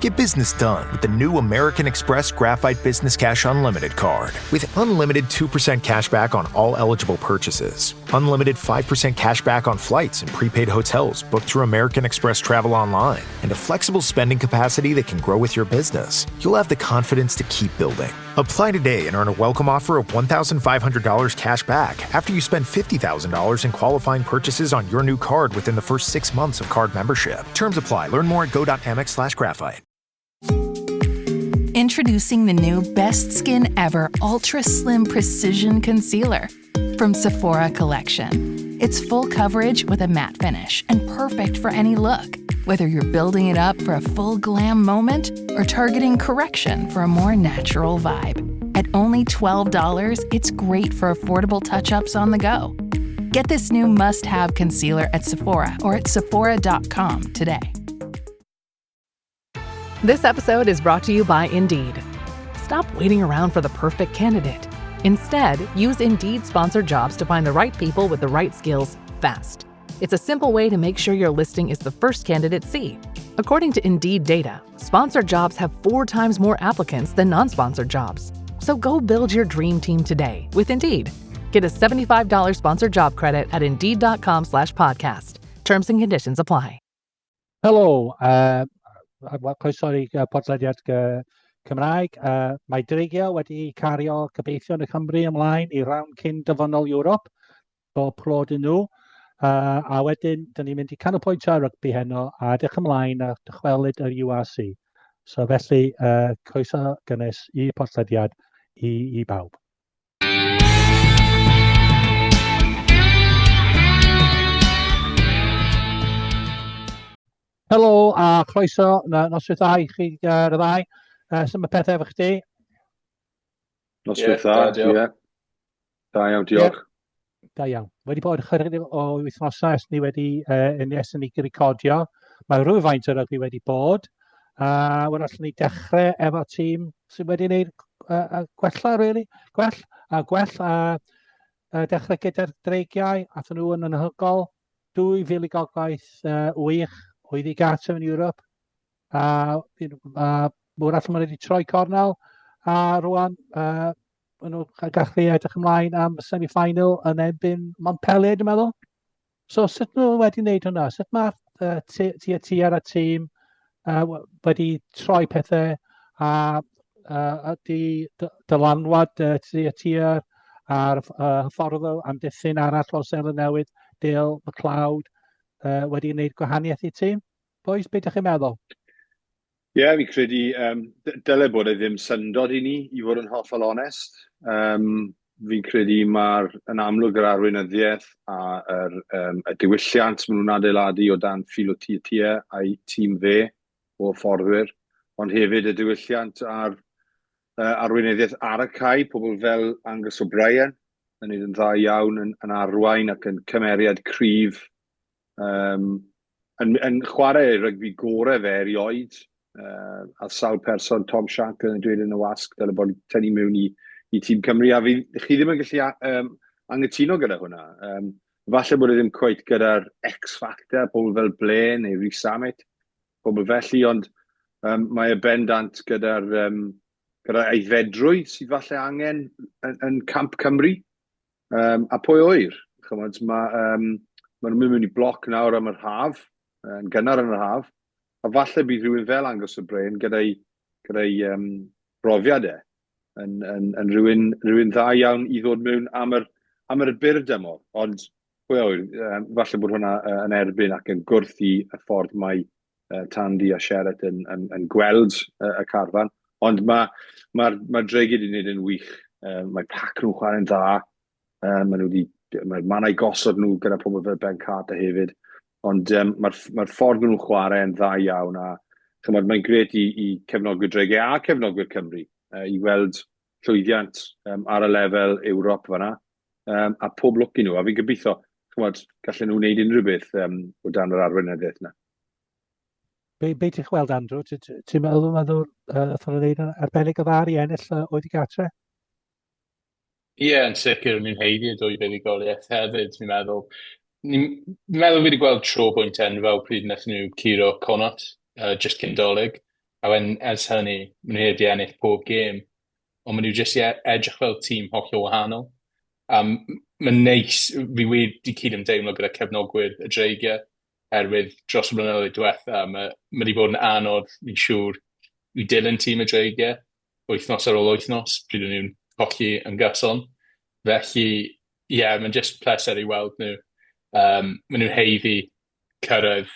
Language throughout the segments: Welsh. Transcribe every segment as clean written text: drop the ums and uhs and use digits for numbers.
Get business done with the new American Express Graphite Business Cash Unlimited card. With unlimited 2% cash back on all eligible purchases, unlimited 5% cash back on flights and prepaid hotels booked through American Express Travel Online, and a flexible spending capacity that can grow with your business, you'll have the confidence to keep building. Apply today and earn a welcome offer of $1,500 cash back after you spend $50,000 in qualifying purchases on your new card within the first six months of card membership. Terms apply. Learn more at go.amex slash graphite. Introducing the new Best Skin Ever Ultra Slim Precision Concealer from Sephora Collection. It's full coverage with a matte finish and perfect for any look, whether you're building it up for a full glam moment or targeting correction for a more natural vibe. At only $12, it's great for affordable touch ups on the go. Get this new must have concealer at Sephora or at Sephora.com today. This episode is brought to you by Indeed. Stop waiting around for the perfect candidate. Instead, use Indeed sponsored jobs to find the right people with the right skills fast. It's a simple way to make sure your listing is the first candidates see. According to Indeed data, sponsored jobs have four times more applicants than non sponsored jobs. So go build your dream team today with Indeed. Get a $75 sponsored job credit at Indeed.com slash podcast. Terms and conditions apply. Helo, uh, wel, croeso i uh, podlediad uh, Cymraeg. Uh, mae Dreigiau wedi cario gobeithion y Cymru ymlaen i rawn cyn dyfynol Ewrop, bob clod i nhw. Uh, a wedyn, dyn ni'n mynd i canolbwyntio ar rygbi heno a edrych ymlaen a dychwelyd yr URC. So felly, uh, croeso gynnes i podlediad i, i bawb. Helo a chroeso, na, noswaith dda i chi ar y ddau. Uh, sut mae pethau efo chdi? Noswaith dda, ie. Da iawn, diolch. Yeah. Da iawn. Wedi bod ychydig o wythnosau ers ni wedi uh, ers ni recordio. Mae rhywfaint o rygbi wedi bod. A uh, wel, allwn ni dechrau efo tîm sydd wedi gwneud uh, gwella, really. Gwell, a gwell, a uh, dechrau gyda'r dreigiau, athyn nhw yn anhygol. 2008 uh, wych oedd i gartref yn Ewrop. A, a mwyn allan maen wedi troi cornel. A rwan, uh, maen nhw'n gallu edrych ymlaen am semi-final yn erbyn Montpellier, dwi'n meddwl. So sut nhw wedi wneud hwnna? Sut mae uh, ti a ti ar y tîm uh, wedi troi pethau a uh, ydy dylanwad uh, ti a ti ar, ar uh, hyfforddwr amddiffyn arall o Seland Newydd, Dale McLeod, uh, wedi wneud gwahaniaeth i tîm? Boys, beth ydych chi'n meddwl? Ie, yeah, fi'n credu um, dyle bod e ddim syndod i ni, i fod yn hollol onest. Um, fi'n credu mae'r yn amlwg yr arweinyddiaeth a yr, um, y diwylliant maen nhw'n adeiladu o dan Philo Tiatia a'i tîm fe o fforddwyr, ond hefyd y diwylliant a'r uh, arweinyddiaeth ar y cae, pobl fel Angus O'Brien yn neud yn dda iawn yn, yn arwain ac yn cymeriad cryf Um, yn, yn chwarae ei rygbi gore fe erioed, uh, a sawl person, Tom Shank yn dweud yn y wasg, dyle bod tynnu mewn i, i tîm Cymru, a fi, chi ddim yn gallu um, angytuno gyda hwnna. Um, falle bod e ddim cweit gyda'r X-Factor, pobl fel Blair neu Rhys Samit, pobl felly, ond um, mae e bendant gyda'r um, gyda aeddfedrwydd sydd falle angen yn, yn camp Cymru. Um, a pwy oer? Chymod, mae, um, ma nhw'n mynd mewn i bloc nawr am yr haf, yn gynnar yn yr haf, a falle bydd rhywun fel Angus O'Brien gyda'i gyda um, brofiad e yn, yn, yn rhywun, rhywun dda iawn i ddod mewn am yr, am yr byr dymor. Ond pwy oer, um, falle bod hwnna uh, yn erbyn ac yn gwrth i y ffordd mae uh, Tandy a Sherratt yn, yn, yn gweld uh, y carfan. Ond mae ma, ma Dreigiau wedi gwneud yn wych. Uh, mae pac nhw'n chwarae'n dda. Uh, mae nhw wedi, mae'r mannau gosod nhw gyda pobl fel Ben Carter hefyd. Ond um, mae'r ma ffordd nhw'n chwarae yn dda iawn a chymod, mae'n gret i, i cefnogwyr Dreigiau a cefnogwyr Cymru uh, i weld llwyddiant um, ar y lefel Ewrop fanna. Um, a pob lwc i nhw. A fi'n gobeithio, chymod, gallen nhw wneud unrhyw beth um, o dan yr arweinyddiaeth yna. Be, be ti'n gweld, Andrew? Ti'n ti, ti meddwl meddwl uh, wrth nhw'n wneud yn arbennig o dda i ennill uh, oed i gatre? Ie, yeah, yn sicr, ni'n haeddu y dwy fuddugoliaeth hefyd, fi'n meddwl. Ni'n meddwl fi wedi gweld tro bwynt enfawr pryd wnaethon nhw curo Connacht, uh, just cyn Dolig. A wedyn ers hynny, maen nhw wedi ennill pob gêm. Ond maen nhw jyst i edrych fel tîm hollol wahanol. A mae'n neis, fi wir 'di cydymdeimlo gyda cefnogwyr y Dreigiau, oherwydd dros y blynyddoedd diwetha, mae ma 'di bod yn anodd, fi'n siŵr, i dilyn tîm y Dreigiau wythnos ar ôl wythnos, pryd o'n nhw'n colli yn gyson. Felly, ie, yeah, mae'n jyst pleser i weld nhw. Maen nhw'n haeddu cyrraedd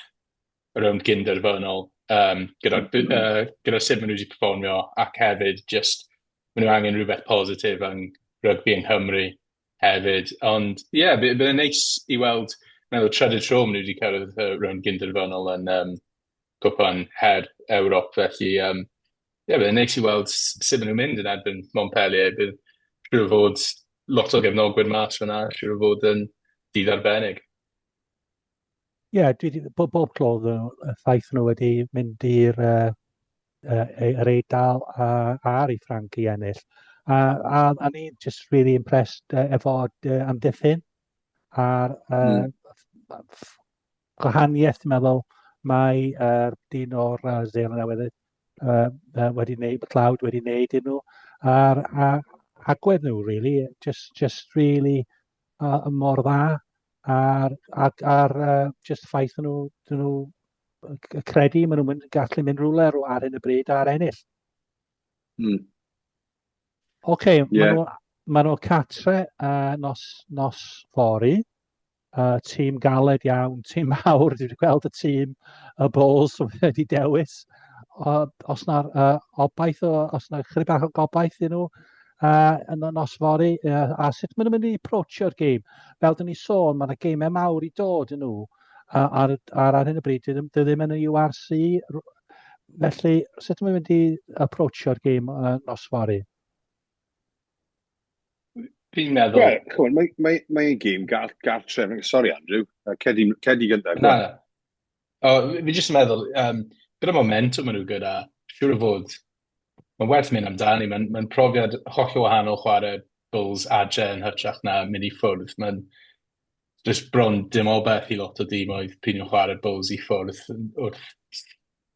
y rownd gynderfynol um, gyda'r gyda sut maen nhw wedi perfformio ac hefyd just maen nhw angen rhywbeth positif yng rygbi yng Nghymru hefyd. Ond ie, yeah, bydd e'n neis i weld, meddwl trydydd tro maen nhw wedi cyrraedd y rownd gynderfynol yn Cwpan Her Ewrop, felly um, ie, bydd e'n neis i weld sut maen nhw'n mynd yn erbyn Montpellier. Bydd siŵr o fod lot o gefnogwyr mas fyna, siŵr o fod yn dydd arbennig. Ie, yeah, dwi wedi, bob, bob clod y ffaith nhw wedi mynd i'r uh, uh, yr Eidal a, a'r i Ffranc i ennill. A, a, a ni just really impressed efo uh, amddiffyn a'r uh, gwahaniaeth, dwi'n meddwl, mae yr uh, dyn o'r uh, Zeland Newydd uh, uh, wedi wneud, McLeod wedi wneud i nhw, a'r a, agwedd nhw, really, just, just really uh, mor dda, a'r, ar, ar uh, just ffaith nhw, dyn nhw credu maen nhw'n gallu mynd rhywle ar hyn y bryd a'r ennill. Oce, okay, yeah. maen nhw, ma nhw catre uh, nos, nos fory. Uh, tîm galed iawn, tîm mawr, dwi wedi gweld y tîm, y Bulls wedi dewis. Uh, os na uh, obaith, o, os na chydig bach o gobaith i nhw uh, yn y nos fory, uh, a sut maen nhw'n mynd i approachio'r gêm. Fel dyn ni sôn, mae yna geimau mawr i dod yn nhw, uh, ar, ar, ar hyn o bryd, dwi ddim, dwi ddim yn y URC, felly sut maen nhw'n mynd i approachio'r gêm uh, nos fory? Fi'n meddwl... Wel, chymod, mae, mae, mae ein gêm gar, gartref... Sorry, Andrew. Cedi, cedi gyntaf. Na, na. O, fi jyst yn meddwl, um, gyda momentum maen nhw gyda, siŵr o fod, mae'n werth mynd amdani. Mae'n mae profiad hollol wahanol chwarae Bulls adre yn hytrach na mynd i ffwrdd. Mae'n just bron dim obaith i lot o dimoedd pryd nhw'n chwarae Bulls i ffwrdd wrth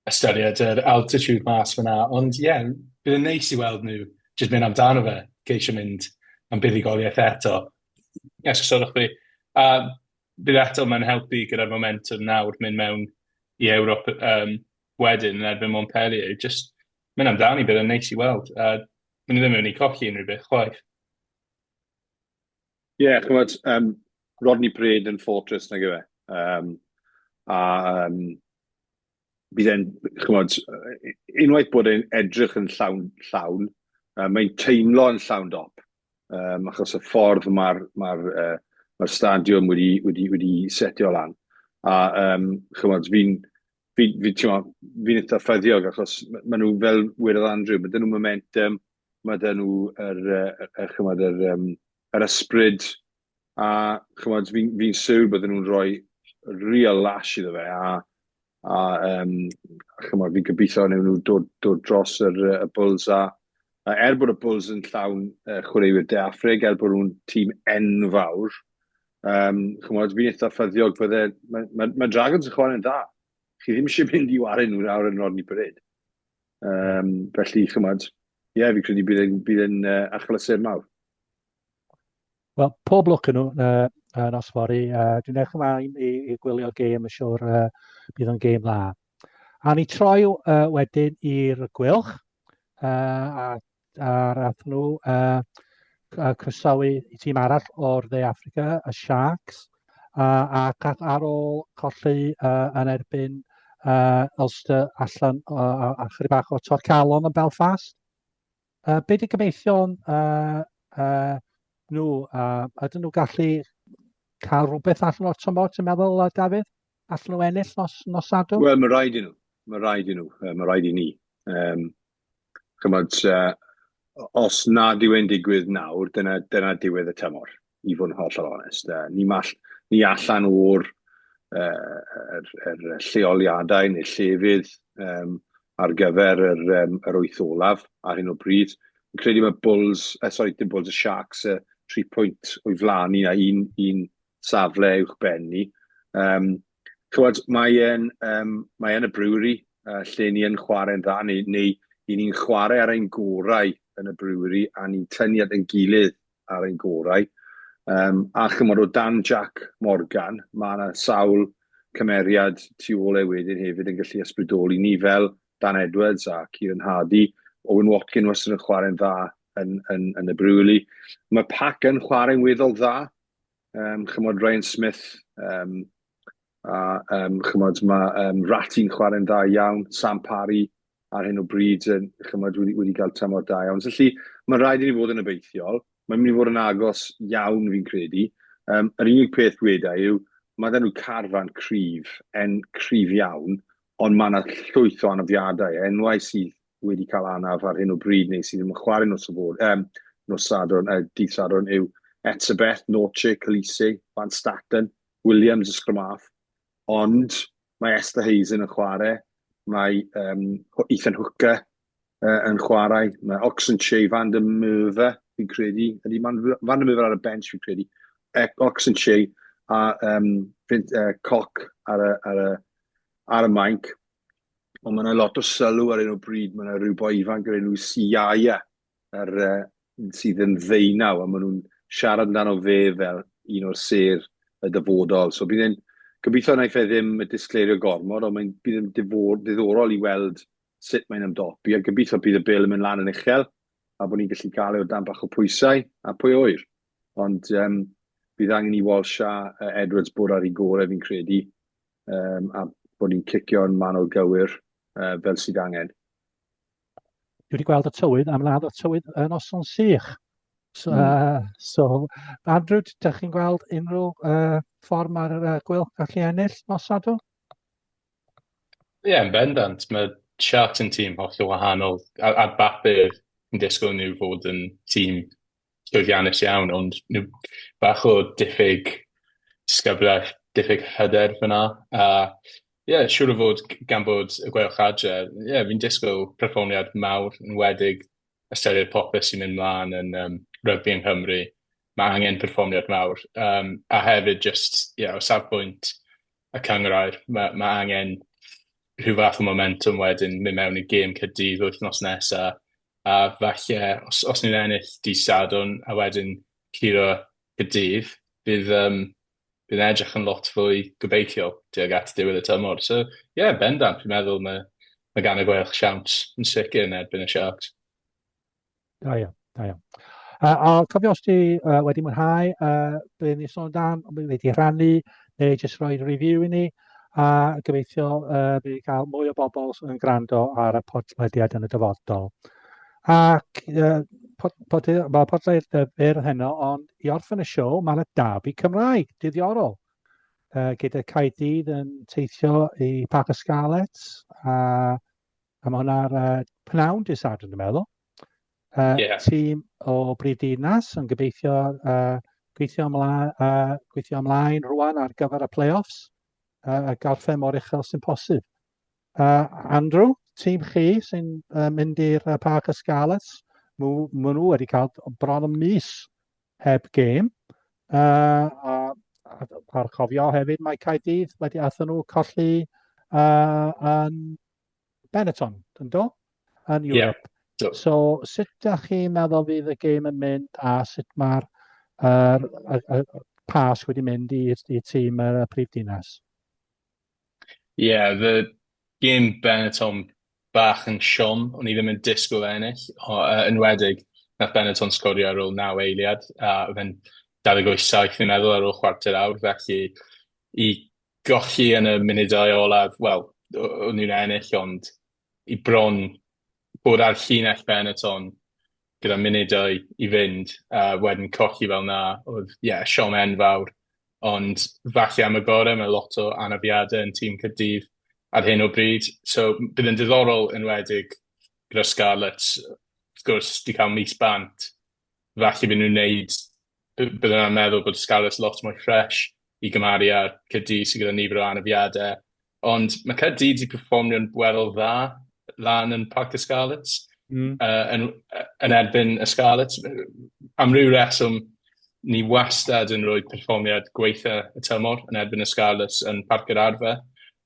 ystyried yr altitude mas fyna. Ond ie, yeah, bydd yn neis i weld nhw jyst mynd amdano fe, ceisio mynd am buddugoliaeth eto. Esgusodwch fi. A bydd eto mae'n helpu gyda'r momentum nawr mynd mewn i Ewrop um, wedyn yn erbyn Montpellier. Just mynd amdani, bydd yn neis i weld. A maen nhw ddim yn mynd i colli unrhyw beth chwaith. Ie, yeah, chymod, um, Rodney Parade yn Fortress nag yw e. Um, a um, bydd e'n, chymod, unwaith bod e'n edrych yn llawn, llawn uh, mae'n teimlo yn llawn dop. Um, achos y ffordd mae'r ma uh, ma stadiwm wedi, wedi, wedi setio lan. A um, chymod, fi'n fi, fi, fi, fi'n eitha ffyddiog achos maen nhw fel wedodd Andrew, mae dyn nhw momentum, mae dyn nhw yr, yr, yr, chymod, yr, um, yr ysbryd, a chymod, fi'n fi siŵr bydden nhw'n rhoi real lash iddo fe, a, a um, chymod, fi'n gobeithio wnawn nhw dod, dod dros yr, y Bulls, a, a er bod y Bulls yn llawn uh, chwaraewyr De Affrig, er bod nhw'n tîm enfawr, um, chymod, fi'n eitha ffyddiog bydde, mae, mae, mae Dragons yn chwarae'n dda. Chi ddim eisiau mynd i wario nhw nawr yn Rodney Parade. Um, felly, chymod, ie, yeah, fi'n credu bydd e'n bydd e'n uh, achlysur mawr. Wel, pob lwc yn nhw uh, uh, nos fory. Uh, dwi'n edrych ymlaen i, i gwylio'r gêm, yn siŵr uh, bydd o'n gêm dda. A ni troi uh, wedyn i'r Gweilch, uh, a, a ath nhw uh, croesawu i tîm arall o'r Dde Affrica, y Sharks, uh, ac ar ôl colli uh, yn erbyn uh, Ulster allan uh, a chydig bach o torcalon yn Belfast. Uh, be di gobeithio'n uh, uh, nhw? Uh, ydyn nhw gallu cael rhywbeth allan o'r tymor, ti'n meddwl, uh, Dafydd? Allan nhw ennill nos, nos Sadwrn? Wel, mae rhaid i nhw. Mae rhaid i nhw. Mae rhaid i ni. Um, chymod, uh, os nad yw e'n digwydd nawr, dyna, dyna diwedd y tymor, i fod yn hollol onest. Uh, ni, mall, ni allan o'r uh, er, er lleoliadau neu llefydd um, ar gyfer yr, um, yr wyth olaf ar hyn o bryd. Yn credu mae Bulls, uh, sorry, dim Bulls, y Sharks, uh, 3 pwynt o'i flaen ni a un, un safle uwch ben ni. Um, chywod, mae e'n um, mae e'n y brewery. uh, lle ni yn chwarae'n dda, neu, neu i ni'n chwarae ar ein gorau yn y brewery, a ni'n tynnu at ein gilydd ar ein gorau. Um, a chymod, o dan Jack Morgan, mae yna sawl cymeriad tu ôl e wedyn hefyd yn gallu ysbrydoli ni fel Dan Edwards a Kieran Hardy. Owen Watkin wastad yn chwarae'n dda yn, yn, yn y Brewery. Mae Pac yn chwarae'n weddol dda. Um, chymod, Ryan Smith, um, a um, chymod, mae um, Ratty'n chwarae'n dda iawn, Sam Parry ar hyn o bryd yn, chymod, wedi, wedi cael tymor da iawn. Felly, mae rhaid i ni fod yn obeithiol. Mae'n mynd i fod yn agos iawn, fi'n credu. Um, yr unig peth gweda yw, mae dyn nhw carfan cryf, en cryf iawn, ond mae yna llwyth o anafiadau, enwau sydd wedi cael anaf ar hyn o bryd neu sydd ddim yn chwarae nos fod, um, nos Sadwrn, uh, dydd Sadwrn yw Etzebeth, Norche, Kalise, Van Staten, Williams y scrum half, ond mae Esther Hazen yn chwarae, mae um, Ethan Hooker uh, yn chwarae, mae Oxenshea, Van der Merwe, fi'n credu, ydy Van der Merwe ar y bench fi'n credu, Oxenshea a um, Vint, uh, Cock ar y, ar y, ar y mainc, ond mae yna lot o sylw ar un o bryd, mae yna rhyw boi ifanc o'r enw Siaia, ar, uh, sydd yn ddeunaw, a maen nhw'n siarad amdano fe fel un o'r sêr y dyfodol. So bydd e'n, gobeithio wnaeth e ddim disgleirio gormod, ond mae'n bydd yn diddorol i weld sut mae'n ymdopi, a gobeithio bydd y bêl yn mynd lan yn uchel, a bod ni'n gallu gael e o dan bach o pwysau, a pwy oer. Ond um, bydd angen i Walsh a Edwards bod ar ei gorau fi'n credu, um, a bod ni'n cicio'n manwl gywir uh, fel sydd angen. Dwi wedi gweld y tywydd, am nad y tywydd yn noson sych. So, mm. uh, so Andrew, ydych chi'n gweld unrhyw uh, ffordd mae'r uh, Gweilch gallu ennill nos Sadwrn? Ie, yeah, yn bendant. Mae Sharks yn tîm hollol wahanol. Ar, ar bapur, yn disgwyl nhw fod yn tîm llwyddiannus iawn, ond nhw bach o diffyg disgyblaeth, diffyg hyder fyna. A ie, yeah, siŵr o fod gan bod y Gweilch adre, ie, yeah, fi'n disgwyl perfformiad mawr yn wedig ystyried popeth sy'n mynd mlaen yn um, rygbi yng Nghymru. Mae angen perfformiad mawr. Um, a hefyd, just, yeah, o safbwynt y cynghrair, mae, mae angen rhyw fath o momentum wedyn mynd mewn i gêm Caerdydd wythnos nesa, a falle os, os ni'n ennill dydd Sadwrn a wedyn curo Caerdydd, bydd, um, bydd yn edrych yn lot fwy gobeithiol tuag at diwedd y tymor. So, ie, yeah, bendant, fi'n meddwl mae, mae gan y Gweilch siawns yn sicr yn erbyn y Sharks. Da iawn, da iawn. Uh, a cofio os ti uh, wedi mwynhau uh, be ni sôn amdan, wedi rhannu, neu jyst rhoi review i ni, a gobeithio uh, bydd cael mwy o bobl yn gwrando ar y podlediad yn y dyfodol. Ac uh, pod, pod, mae podlediad fyr heno, ond i orffen y siow, mae yna derby Cymraeg diddiorol. Uh, gyda Caerdydd yn teithio i Parc y Scarlets, a A mae hwnna ar uh, pnawn dydd Sadwrn, dwi'n meddwl. Uh, yeah. Tîm o Brifddinas yn gobeithio uh, gweithio, ymlaen, uh, gweithio ymlaen rwan ar gyfer y play-offs uh, a gorffen mor uchel sy'n posib. Uh, Andrew, tîm chi sy'n uh, mynd i'r uh, Parc y Scarlets, maen nhw wedi cael bron y mis heb gêm. Uh, a, a, a cofio hefyd mae Caerdydd wedi athyn nhw colli uh, yn Benetton, yn do? Yn Europe. Yeah. So, sut ydych chi'n meddwl fydd y gêm yn mynd a sut mae'r uh, uh, uh, pas wedi mynd i, i tîm yr uh, prif dinas? Ie, yeah, the game Benetton bach yn siom, o'n i ddim yn disgwyl ennill, o, uh, enwedig nath Benetton sgorio ar ôl 9 eiliad, a oedd e'n 28-7 fi'n meddwl ar ôl chwarter awr, felly i golli yn y munudau olaf, wel, o'n nhw'n ennill, ond i bron bod ar llinell Benetton gyda munudau i fynd, a wedyn colli fel 'na, oedd, ie, yeah, siom enfawr. Ond falle am y gorau, mae lot o anafiadau yn tîm Caerdydd ar hyn o bryd. So bydd yn diddorol enwedig gyda'r Scarlets, wrth gwrs, 'di cael mis bant. Falle byd nhw'n neud, bydden nhw'n meddwl bod Scarlets lot mwy fresh i gymharu â Caerdydd sydd gyda nifer o anafiadau. Ond mae Caerdydd wedi perfformio'n weddol dda lan yn Parc y Scarlets mm. uh, yn, yn erbyn y Scarlets. Am ryw reswm, ni wastad yn rhoi perfformiad gweitha y tymor yn erbyn y Scarlets yn Parc yr Arfer,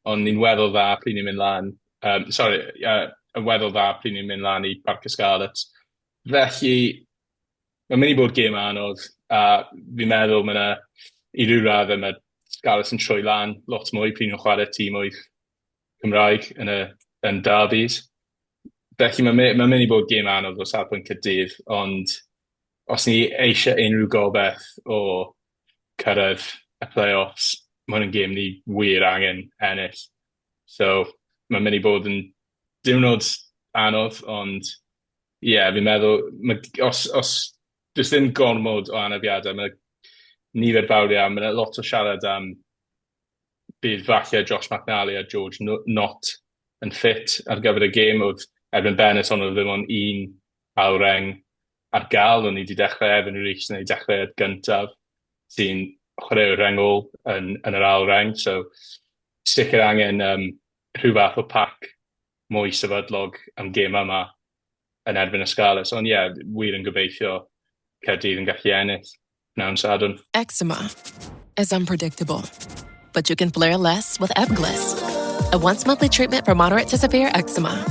ond ni'n weddol dda pryd ni'n mynd lan. Um, sorry, yn weddol dda pryd ni'n mynd lan i Parc y Scarlets. Felly, mae'n mynd i bod gêm anodd, a fi'n meddwl mae yna, i ryw raddau, mae Scarlets yn troi lan lot mwy pryd nhw'n chwarae tîm oedd Cymraeg yn y yn derbies. Felly mae'n ma mynd i bod gêm anodd o safbwynt Caerdydd, ond os ni eisiau unrhyw gobeith o cyrraedd y play-offs, mae hwn yn gêm ni wir angen ennill. So mae'n mynd i bod yn diwrnod anodd, ond ie, yeah, fi'n meddwl, ma, os, os does ddim gormod o anafiadau, mae nifer fawr iawn, mae lot o siarad am bydd falle Josh McNally a George Nott yn ffit ar gyfer y gêm. Oedd Evan Bennett ond oedd ddim ond un ail reng ar gael. O'n i wedi dechrau Evan Rees yn ei dechrau gyntaf sy'n chwaraewr reng ôl yn, yn yr ail reng. So sicr angen um, rhyw fath o pac mwy sefydlog am gêm yma yn erbyn y Scarlets. Ond ie, yeah, wir yn gobeithio Caerdydd yn gallu ennill pnawn Sadwrn. Eczema is unpredictable, but you can flare less with Ebglyss, a once monthly treatment for moderate to severe eczema.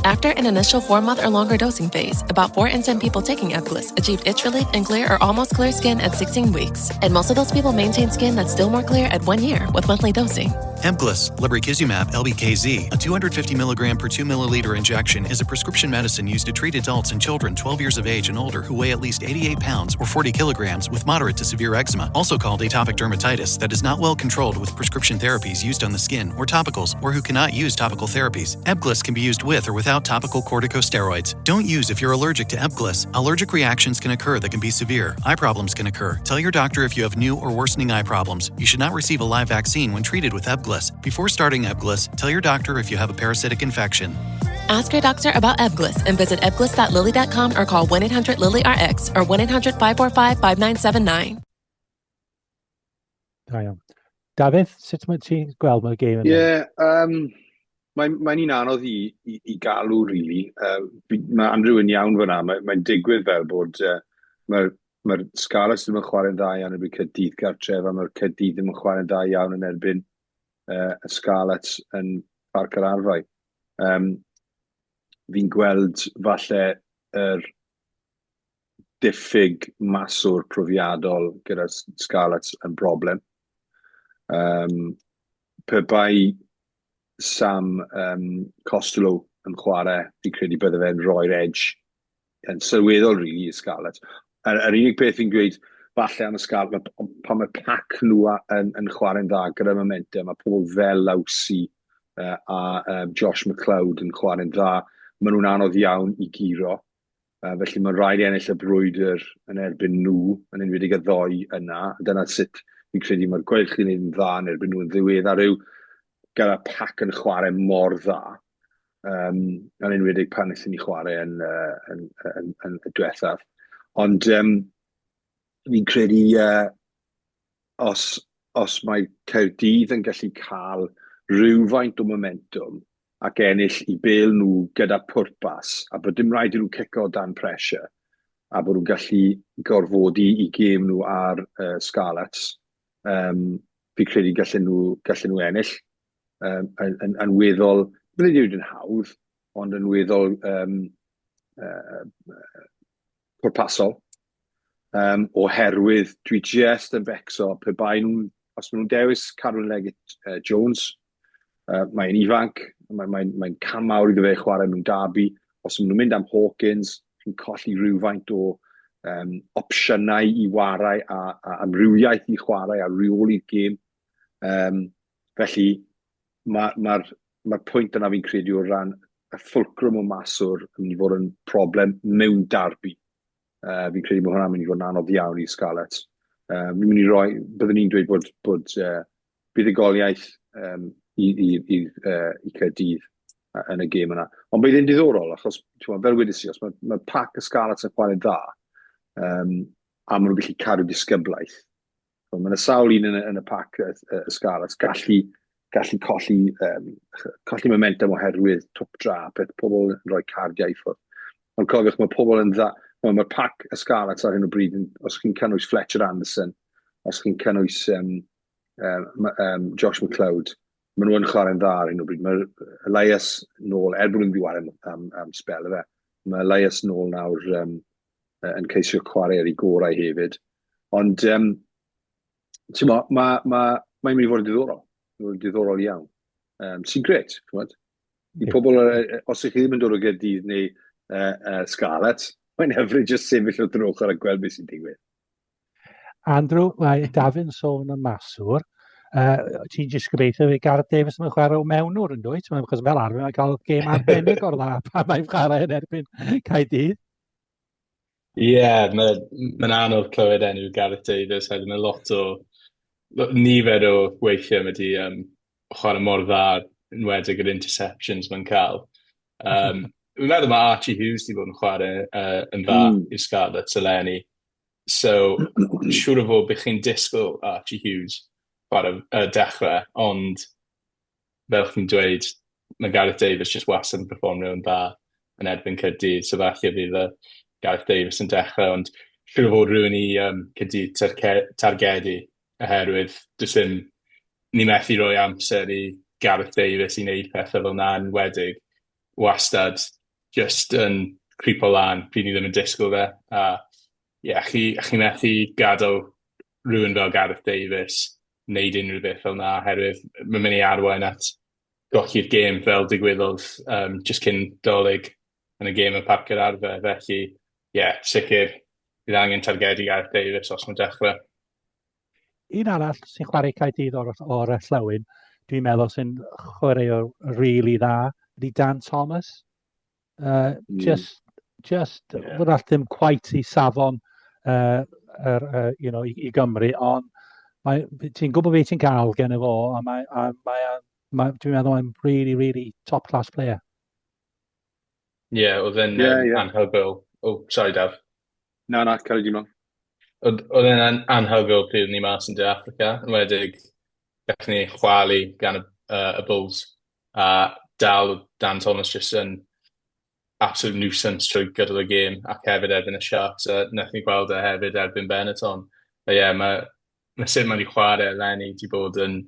After an initial four month or longer dosing phase, about 4 in 10 people taking Ebglyss achieved itch relief and clear or almost clear skin at 16 weeks. And most of those people maintain skin that's still more clear at one year with monthly dosing. Ebglyss, lebrikizumab LBKZ, a 250 milligram per 2 milliliter injection, is a prescription medicine used to treat adults and children 12 years of age and older who weigh at least 88 pounds or 40 kilograms with moderate to severe eczema, also called atopic dermatitis, that is not well controlled with prescription therapies used on the skin or topicals, or who cannot use topical therapies. Ebglyss can be used with or without topical corticosteroids. Don't use if you're allergic to Ebglyss. Allergic reactions can occur that can be severe. Eye problems can occur. Tell your doctor if you have new or worsening eye problems. You should not receive a live vaccine when treated with Ebglyss. Before starting Ebglyss, tell your doctor if you have a parasitic infection. Ask your doctor about Ebglyss and visit ebglyss.lilly.com or call 1 800 Lilly RX or 1 800 545 5979. Da iawn. Dafydd, sut mae ti'n gweld mae'r gêm yn Ie, yeah, um, mae'n mae un anodd i, i, i galw, really. Uh, mae Andrew yn iawn fyna. Mae'n mae digwydd fel bod uh, mae'r mae Scarlets ddim yn chwarae'n dda iawn erbyn Caerdydd gartref a mae'r Caerdydd ddim yn chwarae'n dda iawn yn erbyn uh, y Scarlets yn Parc yr Arfau. Um, fi'n gweld falle yr diffyg maswr profiadol gyda Scarlets yn broblem. Um, pe bai Sam um, Costello yn chwarae, fi'n credu bydde fe'n rhoi'r edge yn sylweddol, really, i Scarlets. Yr, yr unig peth fi'n gweud falle am y Scarlets, pan mae pac nhw yn, yn chwarae'n dda gyda momentum, mae pobl fel Lawsi uh, a um, Josh McLeod yn chwarae'n dda, maen nhw'n anodd iawn i guro. Uh, felly mae'n rhaid i ennill y brwydr yn erbyn nhw, yn enwedig y ddoi yna. Dyna sut fi'n credu mae'r gweilch yn gwneud yn dda yn erbyn nhw yn ddiweddar yw gyda pac yn chwarae mor dda. Um, yn enwedig pan wnaethon ni chwarae yn, uh, yn, yn, yn, yn y diwethaf. Ond um, fi'n credu uh, os, os mae Caerdydd yn gallu cael rhywfaint o momentum ac ennill i bêl nhw gyda pwrpas, a bod dim rhaid i nhw cico dan pressure, a bod nhw'n gallu gorfodi i gêm nhw ar uh, Scarlets, um, fi credu gallen nhw, gallen nhw ennill um, yn, yn, yn weddol, bydd wedi yn hawdd, ond yn weddol um, uh, pwrpasol. Um, oherwydd dwi jest yn becso pe bai nhw'n, os maen nhw'n dewis Carwyn Leggett uh, Jones, uh, mae'n ifanc, mae'n mae, mae cam mawr iddo fe chwarae mewn derby. Os maen nhw'n mynd am Hawkins, chi'n colli rhywfaint o um, opsiynau i warae a, a amrywiaeth i chwarae a reoli'r gêm. Um, felly, mae'r ma, ma, ma pwynt yna fi'n credu o ran y fulcrum o maswr yn mynd i fod yn problem mewn darbi. Uh, fi'n credu bod hwnna'n mynd i fod yn anodd iawn i Scarlets. Um, fi'n mynd i roi, byddwn ni'n dweud bod, bod uh, buddugoliaeth um, i, i, i, uh, i Caerdydd yn y gêm yna. Ond bydd e'n diddorol, achos ti'n fel wedes i, os mae, mae pac y Scarlets yn chwarae dda, um, a maen nhw'n gallu cadw disgyblaeth, Mae yna sawl un yn y, yn y pac y, y Scarlets gallu, gallu colli, um, colli momentum oherwydd twp dra, peth pobl yn rhoi cardiau i ffwrdd. Ond cofiwch, mae pobl yn dda, mae ma pac y Scarlets ar hyn o bryd, os chi'n cynnwys Fletcher Anderson, os chi'n cynnwys um, um, um, Josh McLeod, Maen nhw yn chwarae'n dda ar hyn o bryd. Mae Elias nôl, er bod nhw'n wedi chwarae am, am, am spel efe, mae Elias nôl nawr um, yn ceisio chwarae ar ei gorau hefyd. Ond, um, ti'n mo, mae ma, mae'n mynd i fod yn diddorol. Mae'n yn diddorol iawn. Um, sy'n gret, chymod. I pobl, os ych chi ddim yn dod o Gaerdydd neu uh, uh, Scarlets, mae'n hyfryd jyst sefyll wrth yr ochr a gweld beth sy'n digwydd. Andrew, mae Dafydd yn sôn am maswr. Uh, ti'n jyst gobeithio fe Gareth Davies yn chwarae o mewnwr yn dwyt? Mae'n achos fel arfer mae'n cael gêm arbennig o'r dda pan mae'n chwarae yn erbyn Caerdydd. Ie, yeah, mae'n ma anodd clywed enw Gareth Davies hefyd. Mae lot o, nifer o weithiau mae wedi um, chwarae mor dda, yn wedig yr interceptions mae'n cael. Um, Fi'n meddwl mae Archie Hughes wedi bod yn chwarae uh, yn dda mm. i'r Scarlets eleni. So, siŵr o fod bych chi'n disgwyl Archie Hughes chwarae uh, dechrau, ond fel chi'n dweud, mae Gareth Davies just wastad yn perfformio yn dda yn erbyn Caerdydd, so falle fydd uh, Gareth Davies yn dechrau, ond siŵr o fod rhywun i um, Caerdydd targedu, oherwydd does dim, ni methu rhoi amser i Gareth Davies i wneud pethau fel na yn wedig, wastad just yn creepo lan pryd ni ddim yn disgwyl fe, a ie, yeah, chi, chi methu gadael rhywun fel Gareth Davies wneud unrhyw beth fel na, oherwydd mae'n mynd i arwain at golli'r gêm fel digwyddodd um, just cyn Dolig yn y gêm y Parc yr Arfer. Felly, ie, yeah, sicr bydd angen targedu Gareth Davies os mae'n dechrau. Un arall sy'n chwarae Caerdydd o'r, or Llewyn, dwi'n meddwl sy'n chwaraewr really dda, ydy Dan Thomas. Uh, mm. Just, just, yeah. wrach ddim quite i safon uh, er, uh, you know, i, i Gymru, ond mae, ti'n gwybod beth ti'n cael gen fo, a mae, a mae, mae, dwi'n meddwl mae'n really, really top class player. Ie, yeah, oedd e'n yeah, yeah. anhygoel. Oh, sorry, Daf. Na, na, cael ei dim Oedd e'n an anhygoel pryd ni mas yn De Africa, yn wedig gallwn ni chwalu gan y, uh, y Bulls, a dal Dan Thomas jyst yn absolute nuisance trwy gydol y gêm, ac hefyd erbyn y Sharks, a wnaethon ni gweld e hefyd erbyn Benetton. A ie, yeah, mae, mae sut mae wedi chwarae eleni wedi bod yn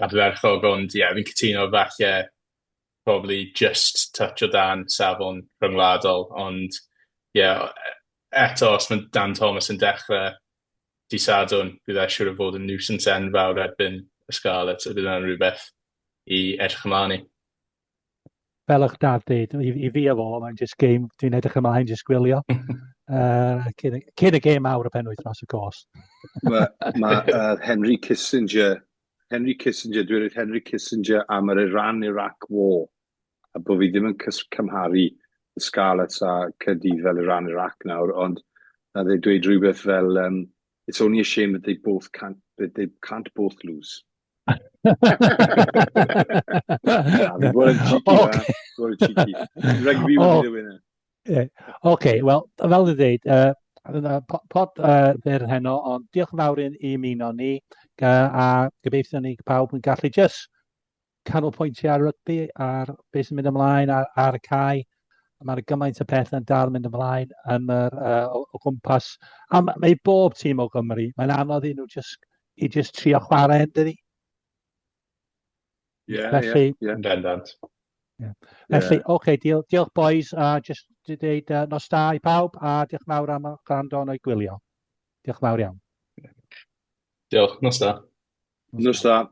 ardderchog, ond ie, yeah, fi'n cytuno falle probably just touch o dan safon rhyngwladol, ond ie, yeah, eto, os mae Dan Thomas yn dechrau di Sadwrn, bydd e siŵr o fod yn nuisance enfawr erbyn y Scarlets, a bydd yna'n rhywbeth i edrych ymlaen i. Fel o'ch dad dweud, i, i fi a fo, mae'n just game, dwi'n edrych ymlaen just gwylio. uh, cyn, cyn y game mawr y penwythnos, of course. Mae ma, uh, Henry Kissinger Henry Kissinger, dwi'n rhaid Henry Kissinger am yr Iran-Iraq War, a bod fi ddim yn cymharu y Scarlets a Caerdydd fel Iran-Iraq nawr, ond na they dweud rhywbeth fel, um, it's only a shame that they both can't, that they can't both lose. Na, fi bod yn cheeky, okay. Bod yn cheeky. Rugby will be the winner. Yeah. OK, wel, fel dwi'n dweud, uh, pod uh, fyr heno, ond diolch yn fawr i, i ymuno ni, uh, a gobeithio ni pawb yn gallu just canolbwyntio ar rygbi, ar beth sy'n mynd ymlaen ar, ar y cae. Mae'n gymaint o pethau yn dal yn mynd ymlaen yn yr, uh, o, o gwmpas. A mae bob tîm o Gymru, mae'n anodd i nhw just, i just trio chwarae, yn dydi? Yeah, Felly, yeah, yeah. Bendant. Yeah. Felly, yeah. oce, okay, diolch, diolch boys, a just i dweud uh, nos da i pawb, a diolch mawr am gwrando yn o'i gwylio. Diolch mawr iawn. Diolch, nos da. Nos da.